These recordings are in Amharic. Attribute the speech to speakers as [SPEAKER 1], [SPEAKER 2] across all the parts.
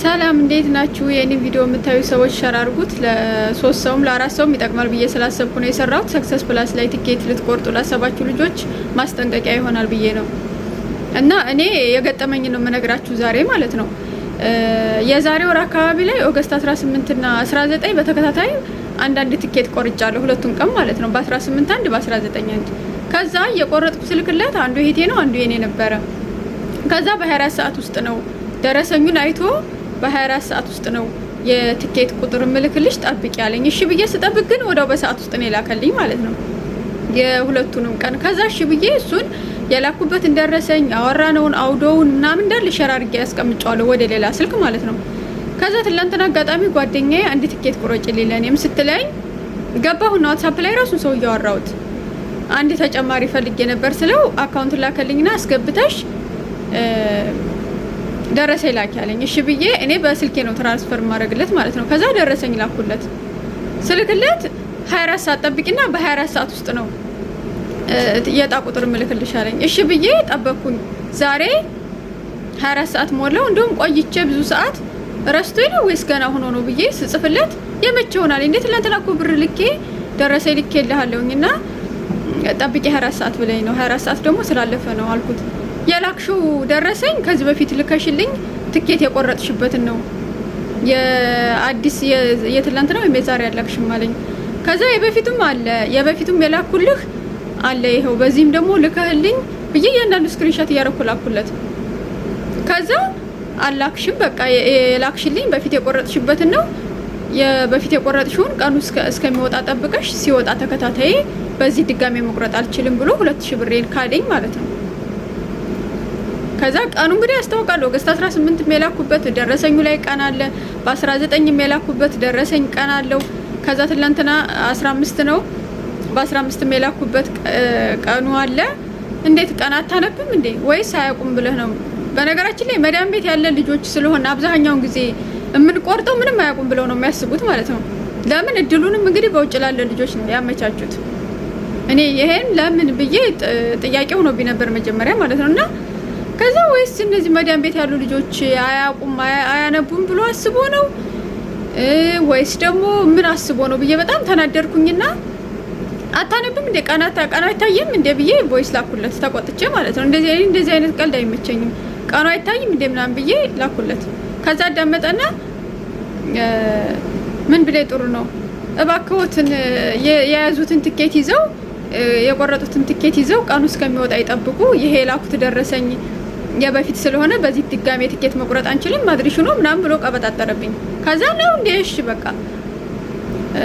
[SPEAKER 1] ሰላም እንዴት ናችሁ? የኔ ቪዲዮ የምታዩ ሰዎች share አድርጉት። ለሶስት ሰውም ለአራት ሰውም ይጠቅማል ብዬ ስላሰብኩ ነው የሰራሁት። Success Plus ላይ ትኬት ልትቆርጡ ላሰባችሁ ልጆች ማስጠንቀቂያ ይሆናል ብዬ ነው እና እኔ የገጠመኝ ነው የምነግራችሁ ዛሬ ማለት ነው። የዛሬ ወር አካባቢ ላይ August 18 እና 19 በተከታታይ አንዳንድ ትኬት ቆርጫለሁ፣ ሁለቱን ቀን ማለት ነው። በ18 አንድ፣ በ19 አንድ። ከዛ የቆረጥኩ ስልክለት አንዱ እህቴ ነው አንዱ የኔ ነበረ። ከዛ በ24 ሰዓት ውስጥ ነው ደረሰኙን አይቶ በ24 ሰዓት ውስጥ ነው የትኬት ቁጥር ምልክልሽ ጠብቂ ያለኝ። እሺ ብዬ ስጠብቅ ግን ወዲያው በሰዓት ውስጥ ነው የላከልኝ ማለት ነው የሁለቱንም ቀን። ከዛ እሺ ብዬ እሱን የላኩበትን ደረሰኝ አወራነውን አውዶውን ምናምን እንዳለ share አድርጌ ያስቀምጨዋለሁ ወደ ሌላ ስልክ ማለት ነው። ከዛ ትላንትና አጋጣሚ ጓደኛዬ አንድ ትኬት ቁረጭልኝ ለእኔም ስትለኝ ገባሁና WhatsApp ላይ ራሱን ሰው እያወራሁት አንድ ተጨማሪ ፈልጌ ነበር ስለው account ላከልኝና አስገብተሽ ደረሰኝ ላኪ አለኝ። እሺ ብዬ እኔ በስልኬ ነው transfer ማድረግለት ማለት ነው። ከዛ ደረሰኝ ላኩለት። ስልክለት 24 ሰዓት ጠብቂና በ24 ሰዓት ውስጥ ነው የዕጣ ቁጥር ምልክልሽ አለኝ። እሺ ብዬ ጠበቅኩኝ። ዛሬ 24 ሰዓት ሞላው። እንደውም ቆይቼ ብዙ ሰዓት ረስቶ ነው ወይስ ገና ሆኖ ነው ብዬ ስጽፍለት የመቼ ይሆናል እንዴ ትላንትና እኮ ብር ልኬ ደረሰኝ ልኬ ልሃለሁኝ እና ጠብቂ 24 ሰዓት ብለኝ ነው፣ 24 ሰዓት ደግሞ ስላለፈ ነው አልኩት። የላክሽው ደረሰኝ ከዚህ በፊት ልከሽልኝ ትኬት የቆረጥሽበትን ነው፣ የአዲስ የትላንት ነው ወይም የዛሬ ያላክሽም አለኝ። ከዛ የበፊቱም አለ፣ የበፊቱም የላኩልህ አለ፣ ይኸው በዚህም ደግሞ ልከህልኝ ብዬ እያንዳንዱ screenshot እያረኩ ላኩለት። ከዛ አላክሽም፣ በቃ የላክሽልኝ በፊት የቆረጥሽበትን ነው፣ በፊት የቆረጥሽውን ቀኑ እስከሚወጣ ጠብቀሽ ሲወጣ ተከታታይ፣ በዚህ ድጋሜ መቁረጥ አልችልም ብሎ 2000 ብሬን ካደኝ ማለት ነው። ከዛ ቀኑ እንግዲህ ያስታውቃል። August 18 የላኩበት ደረሰኙ ላይ ቀን አለ። በ19 የላኩበት ደረሰኝ ቀን አለው። ከዛ ትላንትና 15 ነው፣ በ15 የላኩበት ቀኑ አለ። እንዴት ቀን አታነብም እንዴ? ወይስ አያውቁም ብለህ ነው? በነገራችን ላይ መዳም ቤት ያለን ልጆች ስለሆነ አብዛኛውን ጊዜ የምንቆርጠው ምንም አያውቁም ብለው ነው የሚያስቡት ማለት ነው። ለምን እድሉንም እንግዲህ በውጭ ላለ ልጆች ነው ያመቻቹት። እኔ ይሄን ለምን ብዬ ጥያቄ ሆኖብኝ ነበር መጀመሪያ ማለት ነው። እና ከዛ ወይስ እነዚህ መዳም ቤት ያሉ ልጆች አያውቁም አያነቡም ብሎ አስቦ ነው ወይስ ደግሞ ምን አስቦ ነው ብዬ በጣም ተናደርኩኝና አታነብም እንዴ፣ ቀናታ ቀኑ አይታይም እንዴ ብዬ voice ላኩለት ተቆጥቼ ማለት ነው። እንደዚህ እንደዚህ አይነት ቀልድ አይመቸኝም። ቀኑ አይታይም እንዴ ምናምን ብዬ ላኩለት። ከዛ አዳመጠና ምን ብላይ ጥሩ ነው፣ እባክዎትን የያዙትን ትኬት ይዘው የቆረጡትን ትኬት ይዘው ቀኑ እስከሚወጣ ይጠብቁ። ይሄ የላኩት ደረሰኝ የበፊት ስለሆነ በዚህ ድጋሜ ትኬት መቁረጥ አንችልም፣ ማድሪሽ ነው ምናምን ብሎ ቀበጣጠረብኝ። ከዛ ነው እንዴ እሺ በቃ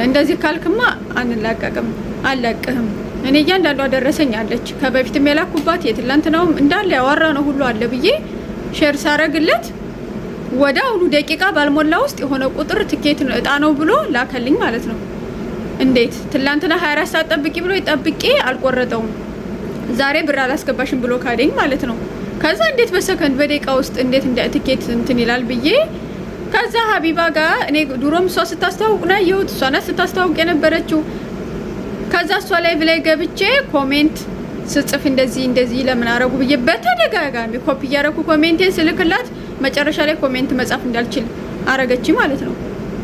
[SPEAKER 1] እንደዚህ ካልክማ አንላቀቅም፣ አልለቅህም። እኔ እያንዳንዷ ደረሰኝ አለች ከበፊትም የላኩባት የትላንትናውም እንዳለ ያወራ ነው ሁሉ አለ ብዬ share ሳረግለት ወደ አሁኑ ደቂቃ ባልሞላ ውስጥ የሆነ ቁጥር ትኬት እጣ ነው ብሎ ላከልኝ ማለት ነው። እንዴት ትላንትና 24 ሰዓት ጠብቂ ብሎ ጠብቄ አልቆረጠውም። ዛሬ ብር አላስገባሽም ብሎ ካደኝ ማለት ነው። ከዛ እንዴት በሰከንድ በደቂቃ ውስጥ እንዴት እንደ ትኬት እንትን ይላል ብዬ ከዛ ሀቢባ ጋር እኔ ድሮም እሷ ስታስተዋውቅ ነው ያየሁት። እሷ ናት ስታስተዋውቅ የነበረችው። ከዛ እሷ live ላይ ገብቼ comment ስጽፍ እንደዚህ እንደዚህ ለምን አረጉ ብዬ በተደጋጋሚ ኮፒ እያረኩ comment ኤን ስልክላት መጨረሻ ላይ comment መጻፍ እንዳልችል አረገች ማለት ነው።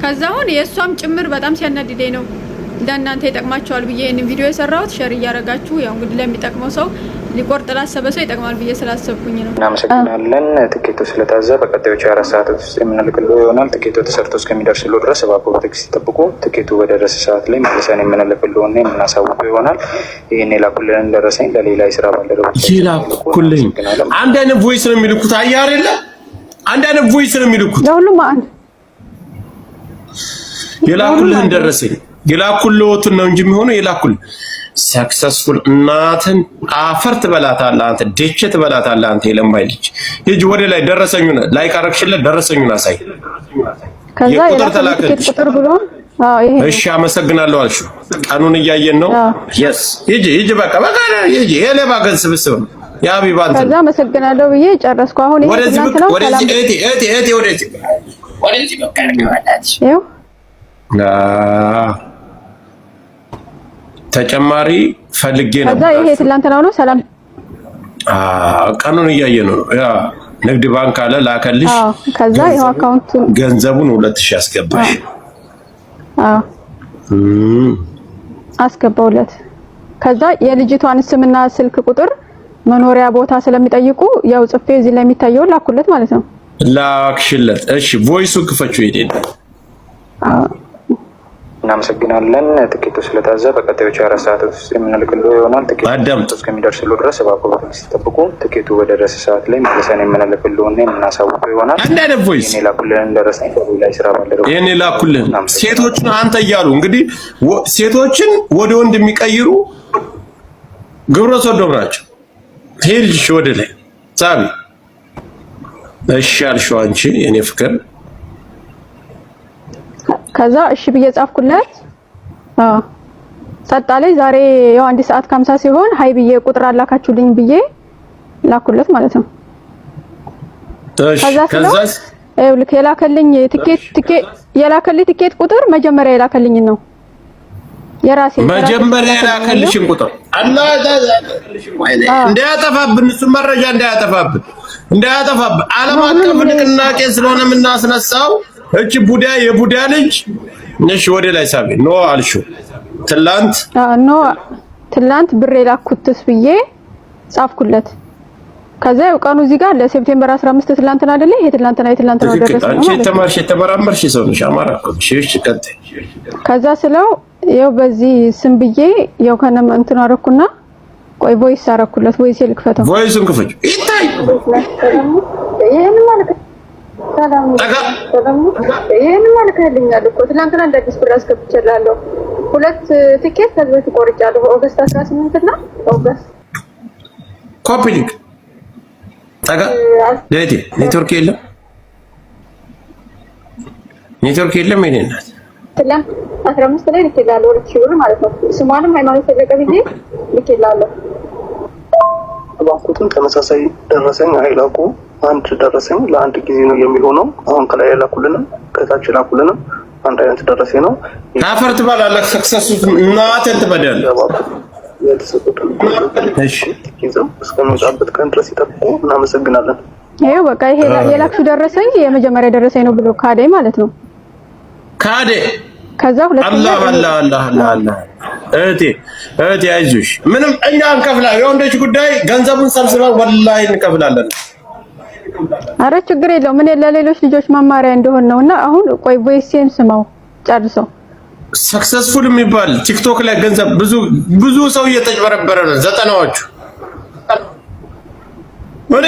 [SPEAKER 1] ከዛ አሁን የእሷም ጭምር በጣም ሲያናድደኝ ነው ለእናንተ ይጠቅማቸዋል ብዬ ይህንን ቪዲዮ የሰራሁት። Share እያረጋችሁ ያው እንግዲህ ለሚጠቅመው ሰው፣ ሊቆርጥ ላሰበ ሰው ይጠቅማል ብዬ ስላሰብኩኝ ነው።
[SPEAKER 2] እናመሰግናለን። ትኬቱ ስለታዘ በቀጣዮቹ 4 ሰዓታት ውስጥ የምንልክሎ ይሆናል። ትኬቱ ተሰርቶ እስከሚደርስሎ ድረስ እባክዎ በትዕግስት ይጠብቁ። ትኬቱ በደረሰ ሰዓት ላይ መልሰን የምንልክሎ እና የምናሳውቀው ይሆናል። ይህን የላኩልንን ደረሰኝ ለሌላ የስራ ባልደረቦች
[SPEAKER 3] የላኩልኝ አንድ አይነት voice ነው የሚልኩት። አየህ አይደለ? አንድ አይነት voice ነው የሚልኩት።
[SPEAKER 4] ለሁሉም አንድ
[SPEAKER 3] የላኩልህን ደረሰኝ የላኩልዎትን ነው እንጂ የሚሆነው የላኩልህ successful እናትን አፈር ትበላታለህ አንተ፣ ደቼ ትበላታለህ አንተ የለማይ ልጅ። ሂጅ ወደ ላይ ደረሰኙን like አረግሽለት፣ ደረሰኙን አሳይ።
[SPEAKER 4] ከዛ
[SPEAKER 3] የቁጥር
[SPEAKER 4] የላኩልህ ትኬት
[SPEAKER 3] ተላከልሽ።
[SPEAKER 4] ቁጥር ብሎ አዎ ይሄ ነው።
[SPEAKER 3] እሺ አመሰግናለሁ አልሽው። ቀኑን እያየን ነው። Yes፣ ሂጂ ሂጂ፣ በቃ በቃ ሂጂ። የሌባ ገን ስብስብ ነው የሀቢባ እንትን።
[SPEAKER 4] ከዛ አመሰግናለሁ ብዬ ጨረስኩ። አሁን ይሄ
[SPEAKER 3] ወደዚህ
[SPEAKER 4] ትናንት
[SPEAKER 3] ብቅ
[SPEAKER 4] ነው።
[SPEAKER 3] ወደዚህ
[SPEAKER 4] ሰላም
[SPEAKER 3] እህቴ እህቴ እህቴ ወደዚህ ወደዚህ በቃ
[SPEAKER 4] ይኸው።
[SPEAKER 3] ተጨማሪ ፈልጌ
[SPEAKER 4] ከዛ
[SPEAKER 3] ነበር።
[SPEAKER 4] ይሄ ትላንትናው ነው። ሰላም
[SPEAKER 3] ቀኑን እያየ ነው። Yeah፣ ንግድ ባንክ አለ ላከልሽ።
[SPEAKER 4] አዎ። ከዛ ይኸው account ኡን
[SPEAKER 3] ገንዘቡን 2000 አስገባሽ።
[SPEAKER 4] አዎ አስገባውለት። ከዛ የልጅቷን ስምና ስልክ ቁጥር መኖሪያ ቦታ ስለሚጠይቁ ያው ጽፌ እዚህ ላይ የሚታየውን ላኩለት ማለት ነው።
[SPEAKER 3] ላክሽለት። እሺ voice ኡ ክፈችው። ይሄ
[SPEAKER 2] እናመሰግናለን። ትኬቱ ስለታዘ በቀጣዮቹ 4 ሰዓታት ውስጥ የምንልክልዎ ይሆናል። ትኬቱ እስከሚደርስልዎ ድረስ እባክዎ በትዕግስት ይጠብቁ። ትኬቱ በደረሰ ሰዓት ላይ መልሰን የምንልክልዎ እና የምናሳውቀው ይሆናል።
[SPEAKER 3] አንድ አይነት voice
[SPEAKER 2] ይህን የላኩልን ደረሰኝ ላይ ስራ ባልደረቦች
[SPEAKER 3] ይህን የላኩልን ሴቶችን አንተ እያሉ እንግዲህ ሴቶችን ወደ ወንድ የሚቀይሩ ግብረ ሰዶም ናቸው። ሄድሽ ወደ ላይ ሳቢ። እሺ አልሽው አንቺ የኔ ፍቅር።
[SPEAKER 4] ከዛ እሺ ብዬ ጻፍኩለት። አዎ ጸጥ አለኝ። ዛሬ ያው 1 ሰዓት ከ50 ሲሆን hi ብዬ ቁጥር አላካችሁልኝ ብዬ ላኩለት ማለት ነው።
[SPEAKER 3] እሺ ከዛስ
[SPEAKER 4] ይኸውልህ የላከልኝ ትኬት ትኬት የላከልኝ ትኬት ቁጥር መጀመሪያ የላከልኝ ነው የራሴ
[SPEAKER 3] መጀመሪያ የላከልሽን ቁጥር አላህ እንዳያጠፋብን፣ እሱ መረጃ እንዳያጠፋብን እንዳያጠፋብን ዓለም አቀፍ ንቅናቄ ስለሆነ የምናስነሳው እቺ ቡዳ የቡዳ ልጅ ነሽ። ወደ ላይ ሳቢ no አልሽው። ትላንት
[SPEAKER 4] no ትላንት ብር የላኩትስ ብዬ ጻፍኩለት። ከዛ ያው ቀኑ እዚህ ጋር ለ September 15 ትላንትና አይደለ? ይሄ ትላንትና የትላንትና ደረሰ ነው።
[SPEAKER 3] አንቺ የተማርሽ የተመራመርሽ ሰው ነሽ። አማራ እኮ ነሽ። እሺ ቀጥይ።
[SPEAKER 4] ከዛ ስለው ያው በዚህ ስም ብዬ ያው ከነም እንትን አደረኩና ቆይ voice አደረኩለት። voice ልክፈተው።
[SPEAKER 3] voice ኡን ክፈች ይታይ።
[SPEAKER 4] ይሄን ማለት ይሄን ማለት ልከህልኛል እኮ ትላንትና እንደ አዲስ ብር አስገብቼልሃለሁ። ሁለት ትኬት ከዚህ በፊት ቆርጫለሁ። August 18 እና August
[SPEAKER 3] copy link ጠጋ ለእቴ ኔትወርክ የለም፣ ኔትወርክ የለም። የእኔ እናት
[SPEAKER 4] ትላንት 15 ላይ ልኬልሃለሁ፣ 2000 ብር ማለት ነው። ስሟንም ሃይማኖት ፈለቀ ብዬ ልኬልሃለሁ።
[SPEAKER 5] ባንኩትም ተመሳሳይ ደረሰኝ አይላኩ። አንድ ደረሰኝ ለአንድ ጊዜ ነው የሚሆነው። አሁን ከላይ የላኩልንም ከታች የላኩልንም አንድ አይነት ደረሰኝ ነው።
[SPEAKER 3] አፈር ትበላለህ። ሰክሰሱ እናትህን ትበላለህ።
[SPEAKER 5] የተሰጡትን ይዘው እስከሚወጣበት ቀን ድረስ ይጠብቁ። እናመሰግናለን።
[SPEAKER 4] ይኸው በቃ ይሄ የላክሽው ደረሰኝ የመጀመሪያ ደረሰኝ ነው ብሎ ካዴ ማለት ነው።
[SPEAKER 3] ካዴ
[SPEAKER 4] ከዛ ሁለተኛ
[SPEAKER 3] አላህ አላህ አላህ አላህ አላህ። እህቴ እህቴ አይዞሽ፣ ምንም እኛ እንከፍላለን። የወንዶች ጉዳይ ገንዘቡን ሰብስበን ወላሂ እንከፍላለን።
[SPEAKER 4] አረ ችግር የለውም። እኔ ለሌሎች ልጆች መማሪያ እንደሆን ነውና አሁን ቆይ voice ኤን ስማው ጨርሰው።
[SPEAKER 3] successful የሚባል ቲክቶክ ላይ ገንዘብ ብዙ ብዙ ሰው እየተጭበረበረ ነው። ዘጠናዎቹ ወደ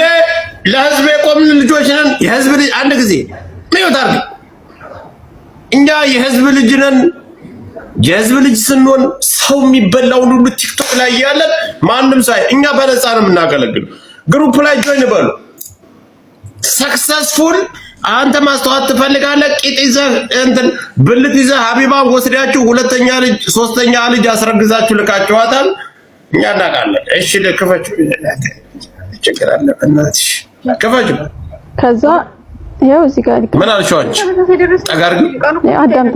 [SPEAKER 3] ለህዝብ የቆምን ልጆች ነን። የህዝብ ልጅ አንድ ጊዜ ምን ይወጣል? እኛ የህዝብ ልጅ ነን። የህዝብ ልጅ ስንሆን ሰው የሚበላውን ሁሉ ቲክቶክ ላይ እያለን ማንም ሳይ እኛ በነፃ ነው የምናገለግለው። group ላይ join በሉ። successful አንተ ማስተዋት ትፈልጋለህ። ቂጥ ይዘህ እንትን ብልት ይዘህ ሀቢባን ወስዳችሁ ሁለተኛ ልጅ ሶስተኛ ልጅ አስረግዛችሁ ልካችኋታል። እኛ እናውቃለን። እሺ ክፈችው፣ ችግር አለ በእናትሽ ክፈችው።
[SPEAKER 4] ከዛ ያው እዚህ ጋር
[SPEAKER 3] ምን አልሽው አንቺ? ጠጋር
[SPEAKER 4] አዳምጠ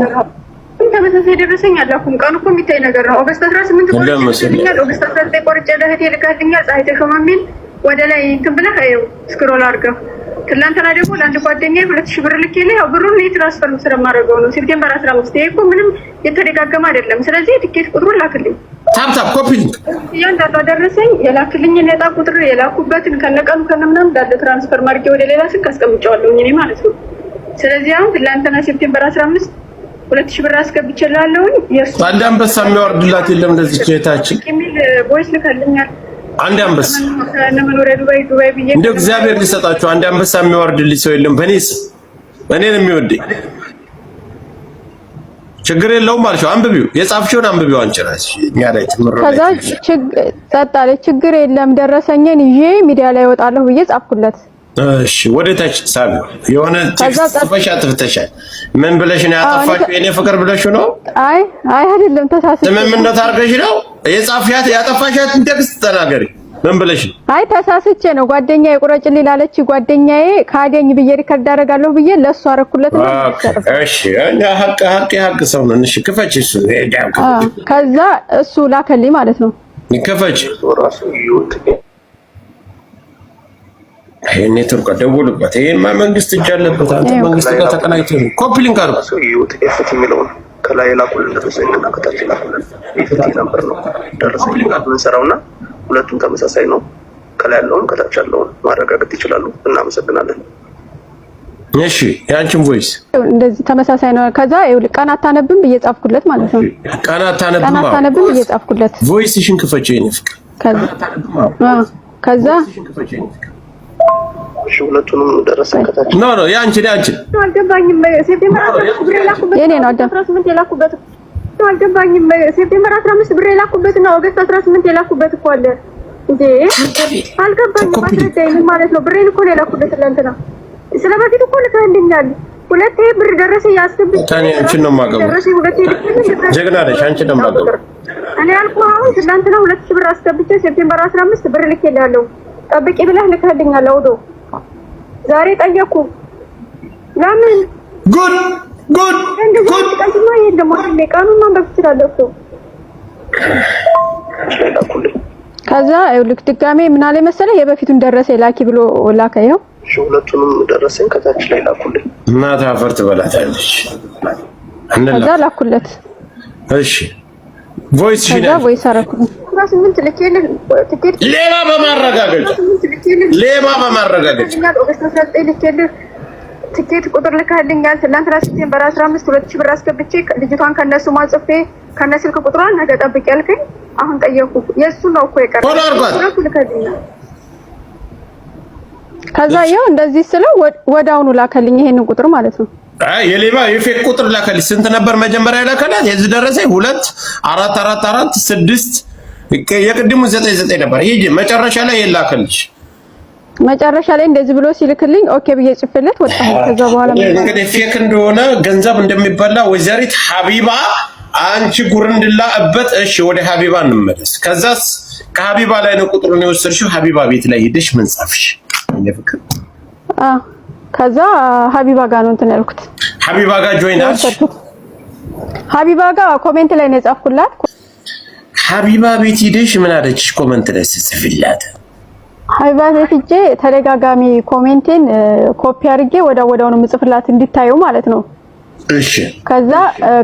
[SPEAKER 1] ተመሳሳይ ደረሰኝ አላኩም። ቀኑ እኮ የሚታይ ነገር ነው። August 18 ቆርጬልኛል። August 19 ቆርጬ ለእህቴ ልካልኛል። ፀሐይ ተሾመ የሚል ወደ ላይ እንትን ብለህ ይኸው scroll አድርገው። ትላንትና ደግሞ ለአንድ ጓደኛዬ 2000 ብር ልኬልህ ያው ብሩን እኔ transfer ስለማደርገው ነው። September 15 ይሄ እኮ ምንም የተደጋገመ አይደለም። ስለዚህ ትኬት ቁጥሩን ላክልኝ።
[SPEAKER 3] tap tap copy link
[SPEAKER 1] እያንዳንዷ ደረሰኝ የላክልኝን የዕጣ ቁጥር የላኩበትን ከነቀኑ ከነምናምን እንዳለ transfer አድርጌ ወደ ሌላ ስልክ አስቀምጨዋለሁ እኔ ማለት ነው። ስለዚህ አሁን ትላንትና September 15 2000 ብር አስገብቼልሃለሁኝ። የእሱ
[SPEAKER 3] አንድ አንበሳ የሚያወርድላት የለም ለዚህ እህታችን
[SPEAKER 1] የሚል voice ልከልኛል።
[SPEAKER 3] አንድ አንበሳ
[SPEAKER 1] መኖሪያ ዱባይ ዱባይ ብዬ
[SPEAKER 3] እንደው እግዚአብሔር ሊሰጣችሁ አንድ አንበሳ የሚያወርድልኝ ሰው የለም። በእኔስ እኔን የሚወደኝ ችግር የለውም አልሽው። አንብቢው፣ የጻፍሽውን አንብቢው አንቺ እራስሽ እኛ ላይ ትምር።
[SPEAKER 4] ከዛ ጸጥ አለች። ችግር የለም ደረሰኝን ይዤ ሚዲያ ላይ እወጣለሁ ብዬ ጻፍኩለት።
[SPEAKER 3] እሺ ወደ ታች ሳቢው የሆነ text ጽፈሽ አጥፍተሻል። ምን ብለሽ ነው ያጠፋሽው? የኔ ፍቅር ብለሽ ነው?
[SPEAKER 4] አይ አይ አይደለም፣ ተሳስቼ
[SPEAKER 3] ስምምነት አድርገሽ ነው የጻፍሻት? ያጠፋሻትን text ተናገሪ። ምን ብለሽ ነው?
[SPEAKER 4] አይ ተሳስቼ ነው። ጓደኛዬ ቁረጭልኝ ላለች ጓደኛዬ ካደኝ ብዬ record አደርጋለሁ ብዬ ለእሱ አደረኩለት ነው።
[SPEAKER 3] እሺ እኛ ሀቅ ሀቅ ሀቅ ሰው ነን። እሺ ክፈች፣ እሱ
[SPEAKER 4] ከዛ እሱ ላከልኝ ማለት ነው።
[SPEAKER 3] ክፈች
[SPEAKER 5] ራሱ ይዩት።
[SPEAKER 3] ይሄን ኔትወርክ ደውሉበት። ይሄማ መንግስት እጅ አለበት። አንተ መንግስት ጋር ተቀናጅቶ ነው። Copy link አድርጉ።
[SPEAKER 5] ራሱ ዩት FT የሚለውን ከላይ የላኩልን ደረሰኝ እና ከታች የላኩልን FT number ነው ደረሰኝ የምንሰራው እና ሁለቱም ተመሳሳይ ነው። ከላይ ያለውን ከታች ያለውን ማረጋገጥ ይችላሉ። እናመሰግናለን።
[SPEAKER 3] እሺ፣ የአንቺን voice።
[SPEAKER 4] እንደዚህ ተመሳሳይ ነው። ከዛ ይኸውልህ ቀን አታነብም ብዬ ጻፍኩለት ማለት ነው።
[SPEAKER 3] ቀን
[SPEAKER 4] ቀን
[SPEAKER 3] አታነብም።
[SPEAKER 4] አታነብም ብዬ ጻፍኩለት።
[SPEAKER 3] Voice ሽን ክፈች የኔ ፍቅር።
[SPEAKER 4] ከዛ
[SPEAKER 5] እሺ፣ ሁለቱንም ደረሰኝ ከታች
[SPEAKER 3] No, የአንቺን የአንቺን።
[SPEAKER 1] አልገባኝም። September 15 ብር የላኩበት
[SPEAKER 4] የኔ ነው አዳም።
[SPEAKER 1] 18 የላኩበት አልገባኝም። September 15 ብር የላኩበት እና August 18 የላኩበት እኮ አለ እንዴ! አልገባኝም። አስረዳኝ። ምን ማለት ነው? ብሬን እኮ ነው የላኩለት ለእንትና። ስለ በፊት እኮ ልከህልኛል። ሁለቴ ብር ደረሰኝ አስገብቼ
[SPEAKER 3] ታኔ አንቺን ነው የማገባው።
[SPEAKER 1] ደረሰኝ ሁለቴ ልክልኝ።
[SPEAKER 3] ጀግና ነሽ። አንቺን ነው የማገባው።
[SPEAKER 1] እኔ ያልኩህ አሁን ትናንትና 2000 ብር አስገብቼ September 15 ብር ልኬልሃለሁ። ጠብቂ ብለህ ልከህልኛል። አውዶ ዛሬ ጠየኩ። ለምን
[SPEAKER 3] ጉድ ጉድ
[SPEAKER 1] እንደዚህ
[SPEAKER 3] ጉድ።
[SPEAKER 1] ቀልድማ የለም ወንድሜ፣ ቀኑን ማንበብ ትችላለህ እኮ።
[SPEAKER 5] ላይ ላኩልን።
[SPEAKER 4] ከዛ ይኸውልህ ድጋሜ ምን አለ መሰለህ የበፊቱን ደረሰኝ ላኪ ብሎ ላከ። ይኸው።
[SPEAKER 5] እሺ፣ ሁለቱንም ደረሰኝ ከታች ላይ ላኩልን።
[SPEAKER 3] እናት አፈር ትበላታለች።
[SPEAKER 4] ከዛ ላኩለት።
[SPEAKER 3] እሺ፣ voice
[SPEAKER 4] ከዛ voice አደረኩት።
[SPEAKER 1] 18 ልኬልህ ትኬት
[SPEAKER 3] ሌባ በማረጋገጫ
[SPEAKER 1] 18 ልኬልህ
[SPEAKER 3] ሌባ በማረጋገጫ
[SPEAKER 1] August 19 ልኬልህ ትኬት ቁጥር ልከህልኛል። ትናንትና September 15 2000 ብር አስገብቼ ልጅቷን ከነሱ ማጽፌ ከነ ስልክ ቁጥሯን ነገ ጠብቅ ያልከኝ አሁን ጠየኩ። የእሱ ነው እኮ የቀረው።
[SPEAKER 3] Follow አድርጓት።
[SPEAKER 1] ሁለቱ ልከህልኛል።
[SPEAKER 4] ከዛ ይኸው እንደዚህ ስለው ወዲያውኑ ላከልኝ ይሄንን ቁጥር ማለት ነው።
[SPEAKER 3] አይ፣ የሌባ የ fake ቁጥር ላከልኝ። ስንት ነበር መጀመሪያ የላከላት? የዚህ ደረሰኝ 24446፣ የቅድሙ 99 ነበር። ይሄ መጨረሻ ላይ የላከልሽ
[SPEAKER 4] መጨረሻ ላይ እንደዚህ ብሎ ሲልክልኝ okay ብዬ ጽፌለት ወጣሁ። ከዛ በኋላ ምን
[SPEAKER 3] እንግዲህ fake እንደሆነ ገንዘብ እንደሚበላ ወይዘሪት ሀቢባ አንቺ ጉርንድላ እበት። እሺ፣ ወደ ሀቢባ እንመለስ። ከዛስ ከሀቢባ ላይ ነው ቁጥሩን የወሰድሽው። ሀቢባ ቤት ላይ ሄደሽ ምን ጻፍሽ? የኔ ፍቅር።
[SPEAKER 4] ከዛ ሀቢባ ጋር ነው እንትን ያልኩት።
[SPEAKER 3] ሀቢባ ጋር join አልሽ?
[SPEAKER 4] የወሰድኩት ሀቢባ ጋር comment ላይ ነው የጻፍኩላት።
[SPEAKER 3] ሀቢባ ቤት ሄደሽ ምን አለችሽ? Comment ላይ ስትጽፊላት?
[SPEAKER 4] ሀቢባ ቤት ሄጄ ተደጋጋሚ comment ኤን copy አድርጌ ወዲያው ነው የምጽፍላት እንዲታየው ማለት ነው። ከዛ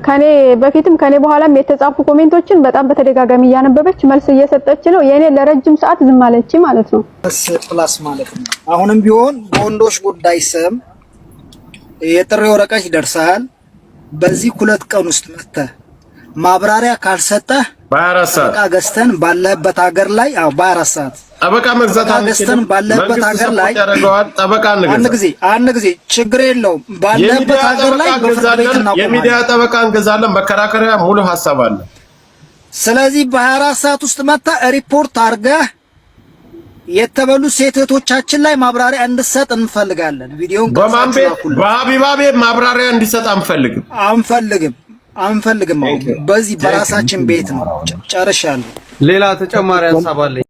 [SPEAKER 4] ከኔ በፊትም ከኔ በኋላም የተጻፉ comment ኦችን በጣም በተደጋጋሚ እያነበበች መልስ እየሰጠች ነው። የኔ ለረጅም ሰዓት ዝም አለች ማለት ነው።
[SPEAKER 6] Plus ማለት ነው። አሁንም ቢሆን በወንዶች ጉዳይ ስም የጥሪ ወረቀት ይደርሳል። በዚህ 2 ቀን ውስጥ መጥተህ ማብራሪያ ካልሰጠህ
[SPEAKER 3] በ24 ሰዓት
[SPEAKER 6] ጠበቃ ገዝተን ባለህበት ሀገር ላይ፣ አዎ፣ በ24 ሰዓት
[SPEAKER 3] ጠበቃ መግዛት
[SPEAKER 6] ጠበቃ ገዝተን ባለህበት
[SPEAKER 3] መንግስት
[SPEAKER 6] ሀገር ላይ
[SPEAKER 3] support ያደርገዋል። ጠበቃ
[SPEAKER 6] አንድ
[SPEAKER 3] እንገዛ
[SPEAKER 6] ጊዜ፣ አንድ ጊዜ፣ ችግር የለውም። ባለህበት
[SPEAKER 3] የሚዲያ
[SPEAKER 6] ሀገር ላይ
[SPEAKER 3] ጠበቃ
[SPEAKER 6] በፍርድ ቤት
[SPEAKER 3] እንገዛለን። የሚዲያ
[SPEAKER 6] እናቆማለን።
[SPEAKER 3] ጠበቃ እንገዛለን። መከራከሪያ ሙሉ ሀሳብ አለ።
[SPEAKER 6] ስለዚህ በ24 ሰዓት ውስጥ መጥተህ ሪፖርት አድርገህ የተበሉ ሴት እህቶቻችን ላይ ማብራሪያ እንድትሰጥ እንፈልጋለን። ቪዲዮን
[SPEAKER 3] በማን
[SPEAKER 6] ቀርጻችሁ
[SPEAKER 3] ቤት?
[SPEAKER 6] ላኩልን።
[SPEAKER 3] በሀቢባ ቤት ማብራሪያ እንዲሰጥ አንፈልግም።
[SPEAKER 6] አንፈልግም፣ አንፈልግም። አሁን በዚህ በራሳችን ቤት ነው። ጨርሻለሁ።
[SPEAKER 7] ሌላ ተጨማሪ ሀሳብ አለኝ።